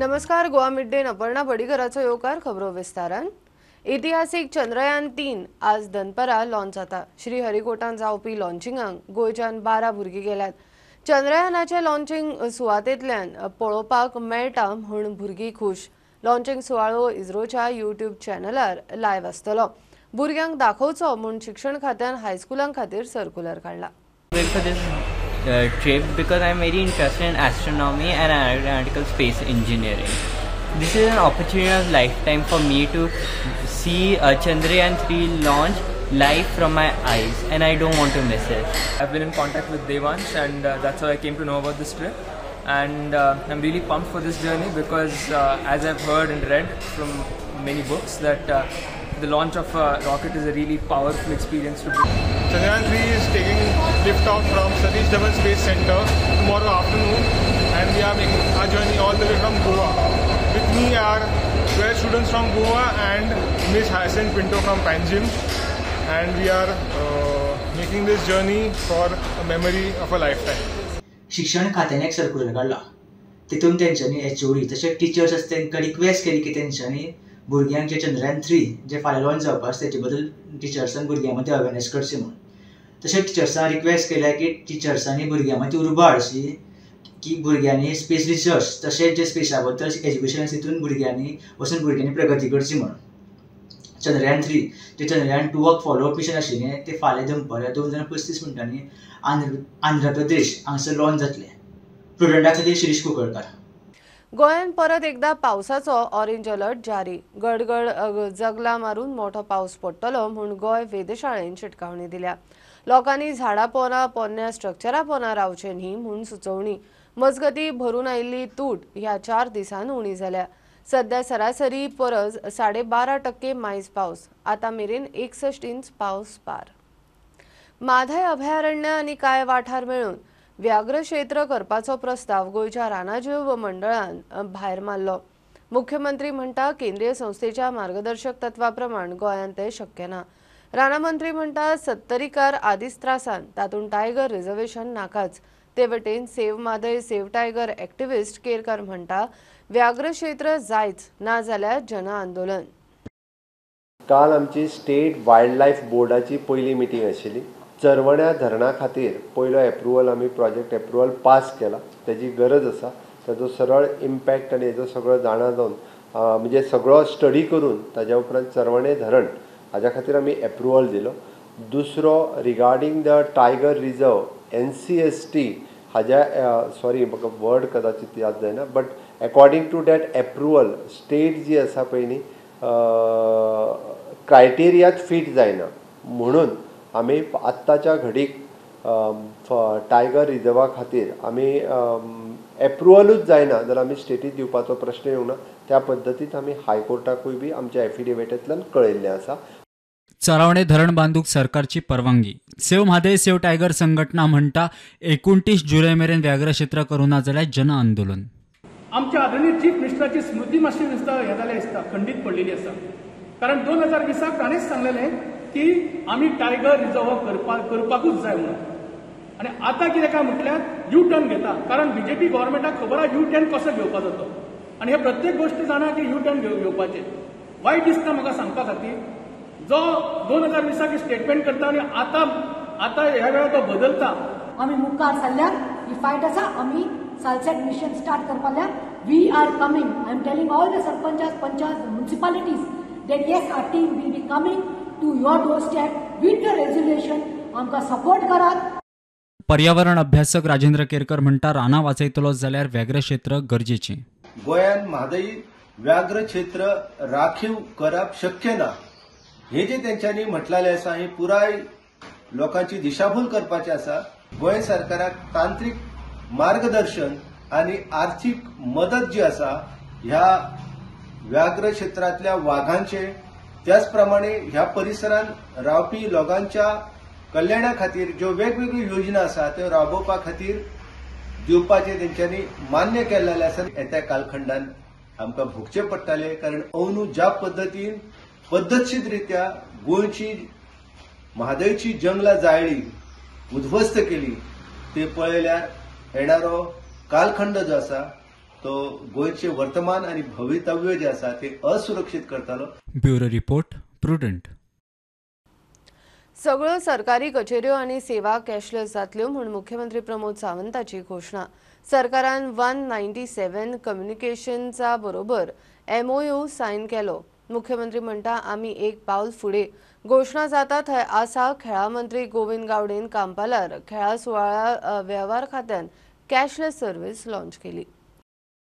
नमस्कार, Goa mid day Aparna बडीकराचो येवकार. खबरो विस्तारान. इतिहासीक चंद्रयान 3 आज दनपरा लॉन्च जाता. श्रीहरिकोटान जावपी लॉन्चिंगाक गोंयच्यान 12 भुरगीं गेल्यात. चंद्रयानाचें लॉन्चिंग सुवातेंतल्यान पळोवपाक मेळटा म्हूण भुरगीं खूश. लॉन्चिंग सुवाळो इस्रोच्या यूट्यूब चॅनलार लायव्ह आसतलो. भुरग्यांक दाखोवचो म्हूण शिक्षण खात्यान हायस्कुलां खातीर सर्क्युलर काडला. Trip because I am very interested in astronomy and aeronautical space engineering. This is an opportunity of lifetime for me to see Chandrayaan 3 launch live from my eyes, and I don't want to miss it. I've been in contact with Devansh, and that's how I came to know about this trip. And I'm really pumped for this journey because as I've heard and read from many books that the launch of a rocket is a really powerful experience to be. Chandrayaan 3 is taking lift off from Satish Dhawan Space Center tomorrow afternoon, and we are making our journey all the way from Goa. With me are 12 students from Goa and Miss Hyacinth Pinto from Panjim, and we are making this journey for a memory of a lifetime. शिक्षण खात्यान एक circular काडला, तितून तेंच्यांनी HOD तशेंच teachers आसा तेंकां request केली की तेंच्यांनी भुरग्यांक जे चंद्रयान 3 जे फाल्यां लॉन्च जावपा आसा तेचे बद्दल टिचर्सान भुरग्यां मदीं अवेरनेस करची म्हूण. तशेंच टिचर्सांक रिक्वेस्ट केल्या की टिचर्सांनी भुरग्यां मदीं उर्बा हाडची की भुरग्यांनी स्पेस रिसर्च तशेंच जे स्पेसा बद्दल एज्युकेशन आसा तितून भुरग्यांनी वचून भुरग्यांनी प्रगती करची म्हणून. चंद्रयान 3 जे चंद्रयान 2 फॉलोअप मिशन आशिल्लें तें फाल्यां दनपारां 2:35 आंध्र प्रदेश हांगसर लॉन्च जातलें. प्रुडंटा खातीर शिरीष कुंकळकार. गोंयांत परत एकदा पावसाचो ऑरेंज अलर्ट जारी. गडगड जगला मारून मोठो पावस पडटलो म्हूण गोंय वेधशाळेन शिटकावणी दिल्या. लोकांनी झाडां पोना पोन्न्या स्ट्रक्चरा पोना रावचें न्ही म्हूण सुचोवणी. मजगती भरून आयिल्ली तूट ह्या 4 दिसांत उणी जाल्या. सध्या सरासरी परस 12.5% मायज पावस. आतां मेरेन 61 इंच पावस पार. म्हादय अभयारण्य आनी कांय वाठार मेळून व्याघ्रक्षेत्र करपाचो प्रस्ताव गोंयच्या रानाजीव मंडळान भायर मारलो. मुख्यमंत्री म्हणटा केंद्रीय संस्थेच्या मार्गदर्शक तत्वा प्रमाण गोंयांत तें शक्य ना. रानामंत्री म्हणटा सत्तरीकार आदीच त्रासान, तातूंत टायगर रिझर्वेशन नाकाच. ते वटेन save Mhadei save tiger activist Kerkar म्हणटा व्याघ्रक्षेत्र जायच, ना जाल्यार जन आंदोलन. काल आमची स्टेट वायल्ड लायफ बोर्डाची पयली मिटींग आशिल्ली. चरवण्या धरणा खातीर पयलो एप्रुवल आमी प्रोजेक्ट एप्रुवल पास केला, तेजी गरज आसा. ताजो सरळ इम्पॅक्ट आनी हेजो सगळो जाणा जावन म्हणजे सगळो स्टडी करून ताज्या उपरांत चरवणे धरण हाज्या खातीर आमी एप्रुवल दिलो. दुसरो regarding the tiger reserve NCST हाज्या सॉरी म्हाका वर्ड कदाचित याद जायना, but according to that approval state जी आसा पळय न्ही क्रायटेरियात फीट जायना म्हणून आमी आत्ताच्या घडीक टायगर रिजर्वा खातीर आमी एप्रुवलूच जायना जाल्यार आमी स्टेटीत दिवपाचो प्रश्न येवंक ना. त्या पद्दतीन आमी हायकोर्टाकूय बी आमच्या एफिडेविटांतल्यान कळयल्लें आसा. चरावणे धरण बांदूक सरकारची परवानगी. सेव्ह म्हादय सेव्ह टायगर संघटना म्हणटा 29 जुलय मेरेन व्याघ्रक्षेत्र करूं ना जाल्यार जन आंदोलन. आमच्या आदरणीय चीफ मिनिस्टराची स्मृती मातशी दिसता हें जाल्यार दिसता खंडीत पडलेली आसा. कारण 2020 ताणेंच सांगलेलें की आमी टायगर रिजर्व करपाकूच जाय म्हणून. आनी आतां कितें काय म्हटल्यार यू टर्न घेता, कारण बीजेपी गव्हर्मेंटाक खबर आसा यू टर्न कसो घेवपाचो तो. आनी हे प्रत्येक गोश्ट जाणा की यू टर्न घेवपाचें वायट दिसता म्हाका सांगपा खातीर. जो 2020 स्टेटमेंट करता आनी आतां आतां ह्या वेळार तो बदलता. आमी मुखार सरल्यार ही फायट आसा. आमी सालसेट मिशन स्टार्ट करपाक we are coming. I am telling all the sarpanchas, panchas, municipalities that yes, our team will be coming to your doorstep with the resolution. आमकां सपोर्ट करात. पर्यावरण अभ्यासक राजेंद्र केरकर म्हणटा रानां वाचयतलो जाल्यार व्याघ्रक्षेत्र गरजेचें. गोंयान म्हादई व्याघ्रक्षेत्र राखीव करप शक्य ना हे जे तेंच्यांनी म्हटलेलें आसा हे पुराय लोकांची दिशाभूल करपाचें आसा. गोंय सरकाराक तांत्रीक मार्गदर्शन आनी आर्थीक मदत जी आसा ह्या व्याघ्रक्षेत्रांतल्या वाघांचे त्याच प्रमाणे ह्या परिसरांत रावपी लोकांच्या कल्याणा खातीर ज्यो वेगवेगळ्यो योजना आसा त्यो राबोवपा खातीर दिवपाचें तेंच्यांनी मान्य केल्लें आसा. येत्या कालखंडान आमकां भोगचें पडटलें, कारण अंदू ज्या पद्दतीन पद्दतशीर रित्या गोंयची म्हादयची जंगलां जाळ्ळी, उद्ध्वस्त केली ते पळयल्यार येणारो कालखंड जो आसा तो गोंयचें वर्तमान आनी भवितव्य जें आसा तें असुरक्षीत करतालो. Bureau report, Prudent. सगळ्यो सरकारी कचेऱ्यो आनी सेवा कॅशलेस जातल्यो म्हूण मुख्यमंत्री प्रमोद सावंताची घोशणा. सरकारान 197 कम्युनिकेशनचा बरोबर MOU sign केलो. मुख्यमंत्री म्हणटा आमी एक पावल फुडें. घोशणा जाता थंय आसा. खेळा मंत्री गोविंद गावडेन कांपालार खेळा सुवाळा वेव्हार खात्यान कॅशलेस सर्व्हिस लॉन्च केली.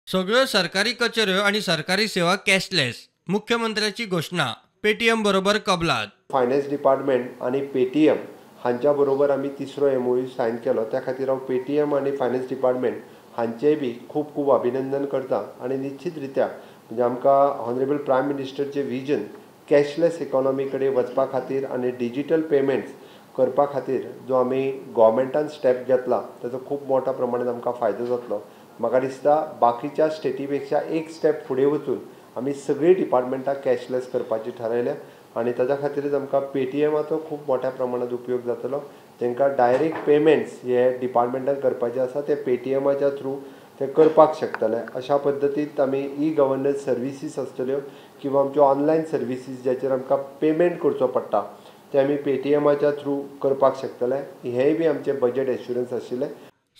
सगळ्यो सरकारी कचेऱ्यो आनी सरकारी सेवा कॅशलेस, मुख्यमंत्र्याची घोशणा. पेटीएम बरोबर कबलात. फायनान्स डिपार्टमेंट आनी पेटीएम हांच्या बरोबर आमी तिसरो MOU sign केलो. त्या खातीर हांव पेटीएम आनी फायनान्स डिपार्टमेंट हांचेय बी खूब खूब अभिनंदन करता. आनी निश्चित रित्या म्हणजे आमकां ऑनरेबल प्रायम मिनिस्टरचें विजन कॅशलेस इकॉनॉमी कडेन वचपा खातीर आनी डिजिटल पेमेंट्स करपा खातीर जो आमी गव्हर्मेंटान स्टेप घेतला ताचो खूब मोठ्या प्रमाणात आमकां फायदो जातलो. म्हाका दिसता बाकीच्या स्टेटी पेक्षा एक स्टेप फुडें वचून आमी सगळीं डिपार्टमेंटां कॅशलेस करपाची थारायल्या आनी ताच्या खातीरच आमकां पेटीएमाचो खूब मोठ्या प्रमाणात उपयोग जातलो. तांकां डायरेक्ट पेमेंट्स हे डिपार्टमेंटान करपाचे आसा ते पेटीएमाच्या थ्रू ते करपाक शकतले. अशा पद्दतीन आमी ई गव्हर्नन्स सर्विसीस आसतल्यो किंवा आमच्यो ऑनलायन सर्विसीस ज्याचेर आमकां पेमेंट करचो पडटा ते आमी पेटीएमाच्या थ्रू करपाक शकतले. हेंय बी आमचें बजेट एश्युरन्स आशिल्लें.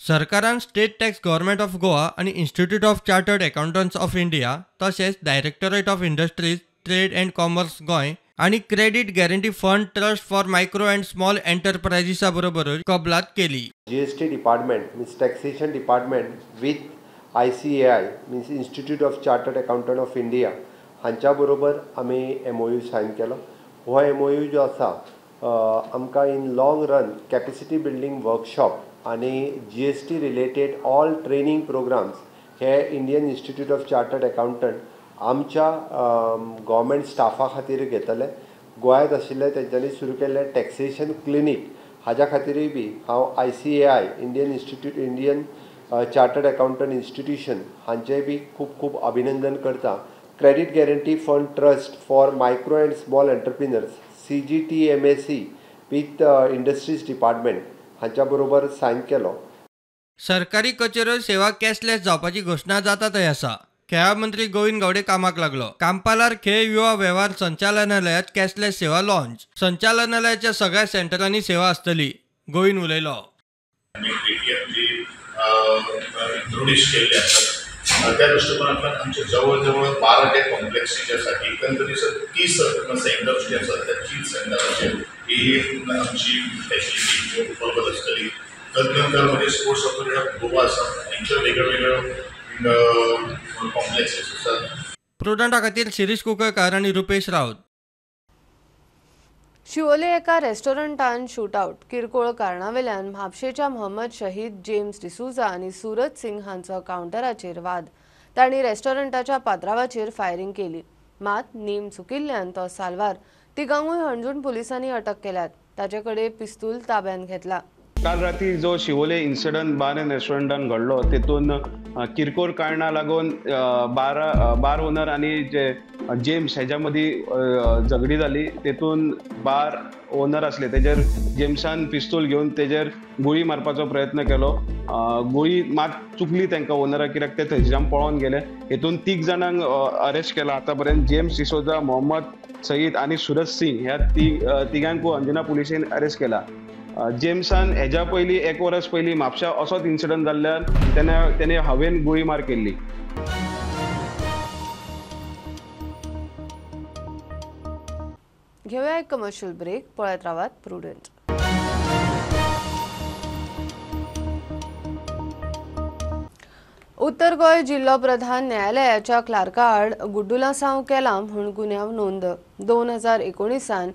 सरकारान state tax government of Goa आनी institute of chartered accountants of India तशेंच directorate of industries trade and commerce Goa आनी credit guarantee fund trust for micro and small एंटरप्रायजीसा बरोबर कबलात केली. GST department means taxation department with ICAI means institute of chartered accountant of India हांच्या बरोबर आमी MOU sign केलो. हो MOU जो आसा आमकां in long run capacity building workshop आनी GST related all training programs हे Indian institute of chartered accountant आमच्या गव्हर्मेंट स्टाफा खातीर घेतले. गोंयांत आशिल्ले तेंच्यांनी सुरू केल्ले टॅक्सेशन क्लिनीक हाज्या खातीरूय बी हांव ICAI Indian institute Indian chartered accountant institution हांचेय बी खूब खूब अभिनंदन करता. Credit guarantee fund trust for micro and small entrepreneurs CGTMSE with industries department हांच्या बरोबर सायन केलो. सरकारी कचेऱ्यो सेवा कॅशलेस जावपाची घोशणा जाता थंय आसा. खेळा मंत्री गोविंद गावडे कामाक लागलो. कांपालार खेळ युवा वेव्हार संचालनालयात कॅशलेस सेवा लॉन्च. संचालनालयाच्या सगळ्या सेंटरांनी सेवा आसतली, गोविंद उलयलो. पेटीएम जी इंट्रोड्यूस केल्ली आसा त्या दृश्टिकोनांतल्यान आमचे जवळ जवळ 12 जे कॉम्प्लेक्सी जे आसा एकंदरीत 30 सेंटर्स जे आसात त्या 30 सेंटराचेर ही आमची फॅसिलिटी उपलब्ध आसतली. तदनंतर म्हणजे स्पोर्ट्स ऑथॉरिटी ऑफ गोवा आसा तेंच्यो वेगळ्यो वेगळ्यो कॉम्प्लेक्सीस आसात. प्रुडंटा खातीर शिरीष कुंकळकार आनी रुपेश राऊत. शिवोले एका रेस्टॉरंटान शूटआउट. किरकोळ कारणावेल्यान म्हापशेच्या मोहम्मद शहीद जेम्स डिसुजा आनी सूरज सिंग हांचो कावंटराचेर वाद. तांणी रेस्टॉरंटाच्या पात्रावाचेर फायरिंग केली, मात नेम चुकिल्ल्यान तो साल्वार. तिगांकूय हणजूण पुलिसांनी अटक केल्यात. ताचे कडेन पिस्तूल ताब्यांत घेतला. काल राती जो शिवोले इन्सिडंट बार एंड रेस्टॉरंटान घडलो तेतून किरकोळ कारणां लागून बार ओनर आनी जे जेम्स हेज्या मदीं झगडी जाली. तेतून बार ओनर आसले तेजेर जेम्सान पिस्तूल घेवन तेजेर गुळी मारपाचो प्रयत्न केलो. गुळी मात चुकली तांकां ओनराक, कित्याक ते थंयच्यान पळोवन गेले. हेतून 3 जाणांक अरेस्ट केला आतां पर्यंत. जेम्स डिसोजा, मोहम्मद सईद आनी सूरज सिंग ह्या तिगांकूय अंजुना पुलिशेन अरेस्ट केला. जेम्सान हेज्या पयलीं 1 वर्स पयलीं म्हापशा असोच इन्सिडंट जाल्ल्यान तेणे हवेन गुळी मार केल्ली. घेऊया एक कमर्शियल ब्रेक. पळयत रावात प्रुडंट. उत्तर गोंय जिल्लो प्रधान न्यायालयाच्या क्लार्का आड गुड्डुलासांव केला म्हूण गुन्यांव नोंद. 2019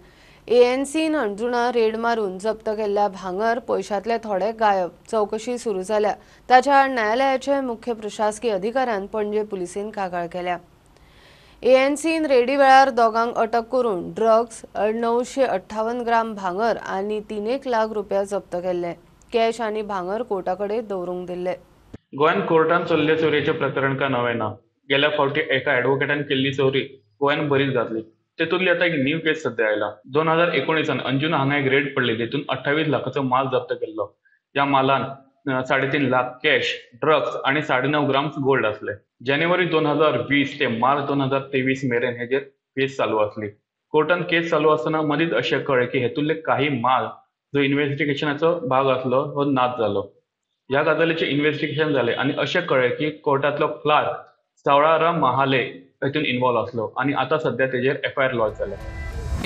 एएनसीन हणजुणा रेड मारून जप्त केल्ल्या भांगर पयशांतले थोडे गायब. चवकशी सुरू जाल्या. ताच्या आड न्यायालयाचे मुख्य प्रशासकीय अधिकाऱ्यान पणजे पुलिसेन कागाळ केल्या. एएनसीन रेडी वेळार दोगांक अटक करून ड्रग्स 958 ग्राम भांगर आनी 3 लाख रुपया जप्त केल्ले. कॅश आनी भांगर कोर्टा कडेन दवरूंक दिल्ले. गोंयांत कोर्टान चल्ले चोरयेचें प्रकरण काय नवें ना. गेल्या फावटी एका एडवोकेटान केल्ली चोरी गोंयांत बरीच गाजली. तेतूंतली आतां एक न्यू केस सद्या आयला. 2019 अंजुना हांगा एक रेड पडली, तेतून 28 लाखाचो माल जप्त केल्लो. ह्या मालान 3.5 लाख कॅश, ड्रग्स आनी 9.5 ग्राम्स गोल्ड आसले. जानेवारी 2020 ते मार्च 2023 मेरेन हेजेर केस चालू आसली. कोर्टान केस चालू आसतना मदींच अशें कळ्ळें की हेतूंतले काही माल जो इन्वेस्टिगेशनाचो भाग आसलो हो नाच जालो. ह्या गजालीचें इन्वेस्टिगेशन जालें आनी अशें कळ्ळें की कोर्टांतलो क्लार्क सावळाराम महाले हेतून इन्वॉल्व आसलो आनी आतां सद्या तेजेर एफआयआर लॉन्च जाल्या.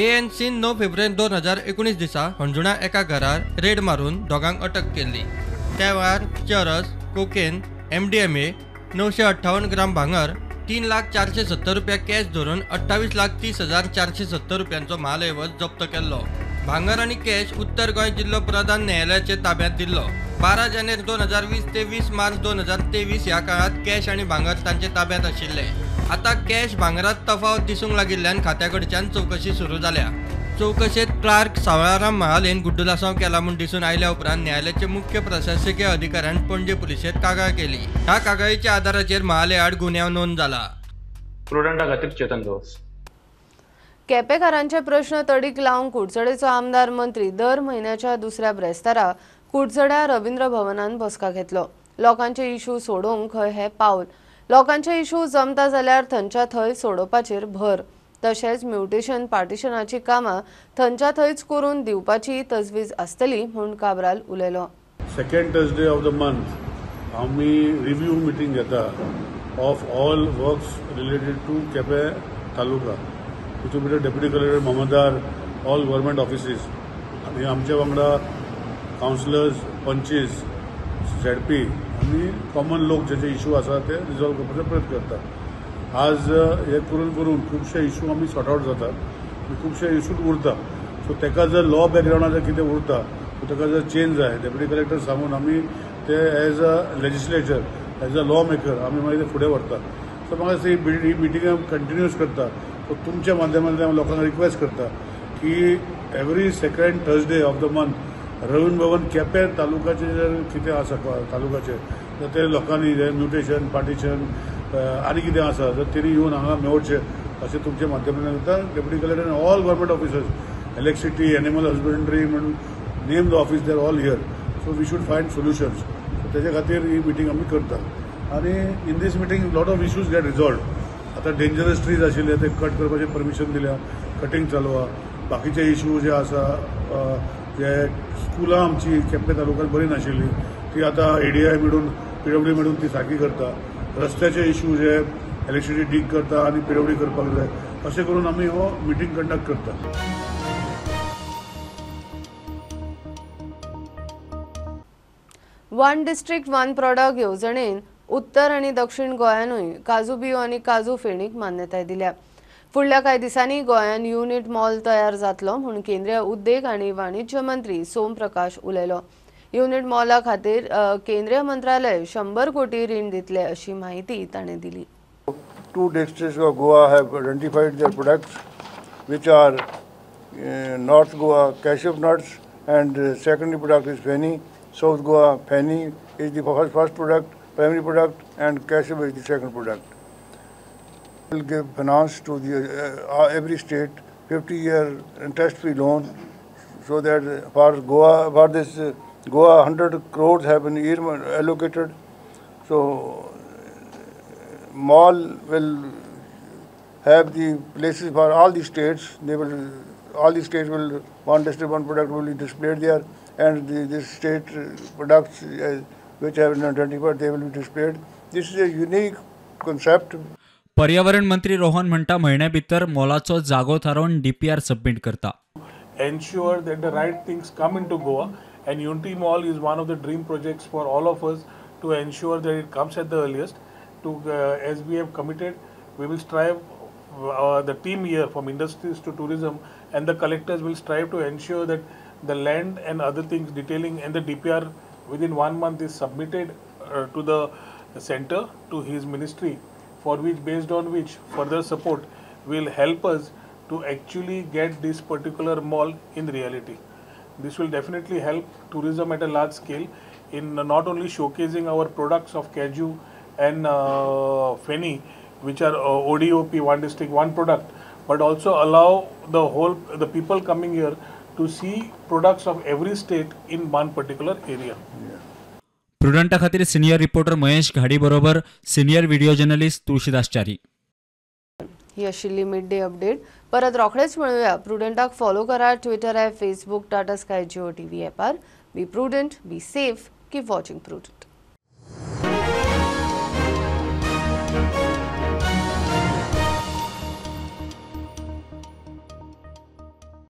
एएनसीन 9 फेब्रुवारी 2019 दिसा हणजुणा एका घरार रेड मारून दोगांक अटक केल्ली. त्या वेळार चरस, कोकेन, एमडीएमए, 958 ग्राम भांगर, 3,00,470 रुपया कॅश धरून 28,30,470 रुपयांचो म्हाल ऐवज जप्त केल्लो. भांगर आनी कॅश उत्तर गोंय जिल्लो प्रधान न्यायालयाचे ताब्यांत दिल्लो. 12 जानेर 2020 ते 20 मार्च 2023 ह्या काळांत कॅश आनी भांगर तांचे ताब्यांत आशिल्ले. आतां कॅश भांगरात तफावत दिसूंक लागिल्ल्यान खात्या कडच्यान चवकशी सुरू जाल्या. चवकशेंत क्लार्क सावळाराम महालेन गुड्डुलासांव केला म्हूण दिसून आयल्या उपरांत न्यायालयाचे मुख्य प्रशासकीय अधिकाऱ्यान पणजे पुलिशेंत कागाळ केली. ह्या कागाळीच्या आधाराचेर महाले आड गुन्यांव नोंद जाला. प्रुडंटा खातीर चेतन गवस. केपेकारांचे प्रश्न तडीक लावंक कुडचडेचो आमदार मंत्री दर म्हयन्याच्या दुसऱ्या ब्रेस्तारा कुडचड्या रवींद्र भवनान बसका घेतलो. लोकांचे इशू सोडोवंक खंय हे पावल. लोकांचे इशू जमता जाल्यार थंयच्या थंय सोडोवपाचेर भर, तशेंच म्युटेशन पार्टिशनाची कामां थंयच्या थंयच करून दिवपाची तजवीज आसतली म्हूण काब्राल उलयलो. Second Thursday of the month आमी रिव्यू मिटींग घेता of all works related to Quepem taluka. तितून भितर deputy collector, mamlatdar, all government offices आनी आमच्या वांगडा कावन्सिलर्स, पंचीस, झेडपी आनी कॉमन लोक जेचे इशू आसा ते रिजॉल्व करपाचो प्रयत्न करता. आज हे करून करून खुबशे इशू आमी सॉर्ट आवट जातात आनी खुबशे इशू उरता. सो ताका जर लॉ बॅकग्रावंडार जर कितें उरता ताका जर चेंज जाय डेप्युटी कलेक्टर सांगून आमी ते as a legislature, as a law maker आमी मागीर ते फुडें व्हरता. सो म्हाका दिसता ही मिटींग कंटिन्यूस करता. सो तुमच्या माध्यमांतल्यान लोकांक रिक्वेस्ट करता की every second Thursday of the month Ravindra Bhavan Quepem तालुकाचे जर कितें आसा तालुकाचे तर ते लोकांनी म्युटेशन, पार्टिशन आनी कितें आसा जर तेणी येवन हांगा मेळचें अशें तुमच्या माध्यमांतल्यान करता. Deputy collector and all government officers, electricity, animal husbandry म्हण name the office, they are all here. So we should find solutions. So तेजे खातीर ही मिटींग आमी करता आनी in this meeting lot of issues get resolved. आतां dangerous trees आशिल्ले ते cut करपाचें परमिशन दिल्या, कटींग चालू आहा. बाकीचे इशू जे आसा जे स्कुलां आमची केपें तालुक्यांत बरी नाशिल्ली ती आतां एडीआय मेळून पीडब्ल्यू मेळून ती सारकी करता. रस्त्याचे इशू जे इलेक्ट्रिसिटी डीग करता आनी पीडब्ल्यू करपाक जाय अशें करून आमी हो मिटींग कंडक्ट करता. वन डिस्ट्रिक्ट वन प्रॉडक्ट येवजणेन उत्तर आनी दक्षिण गोंयानूय काजू बियो आनी काजू फेणीक मान्यताय दिल्या. फुडल्या कांय दिसांनी गोंयान युनिट मॉल तयार जातलो म्हूण केंद्रीय उद्देग आनी वाणिज्य मंत्री सोम प्रकाश उलयलो. युनिट मॉला खातीर केंद्रीय मंत्रालय 100 कोटी रीण दितले अशी माहिती ताणें दिली. 2 districts of Goa have identified their products, which are North Goa cashew nuts and secondary product is feni. South Goa feni is the first product, primary product, and cashew is the second product. Will give finance to the every state 50-year interest-free loan, so that for Goa, for this Goa 100 crores have been allocated. So mall will have the places for all the states. They will, all the states will, one district one product will be displayed there, and this state products which have been identified, they will be displayed. This is a unique concept. पर्यावरण मंत्री रोहन म्हणटा म्हयन्या भितर मॉलाचो जागो थारोवन DPR submit करता. Ensure that the right things come into Goa, and Unity Mall is one of the dream projects for all of us to ensure that it comes at the earliest. To as we have committed, we will strive, the team here from industries to tourism and the collectors will strive to ensure that the land and other things detailing and the DPR within 1 month is submitted to the center, to his ministry, for which, based on which further support will help us to actually get this particular mall in reality. This will definitely help tourism at a large scale in not only showcasing our products of cashew and feni, which are ODOP, one district, one product, but also allow the people coming here to see products of every state in one particular area. Yeah. प्रुडंटा खातीर senior reporter Mahesh Ghadi बरोबर senior video journalist Tulshidas Chari. ही आशिल्ली mid day update. परत रोखडेच मेळुया. प्रुडंटाक follow करा Twitter app, Facebook, Tata Sky, Jio TV ॲपार. Be prudent, be safe, keep watching Prudent.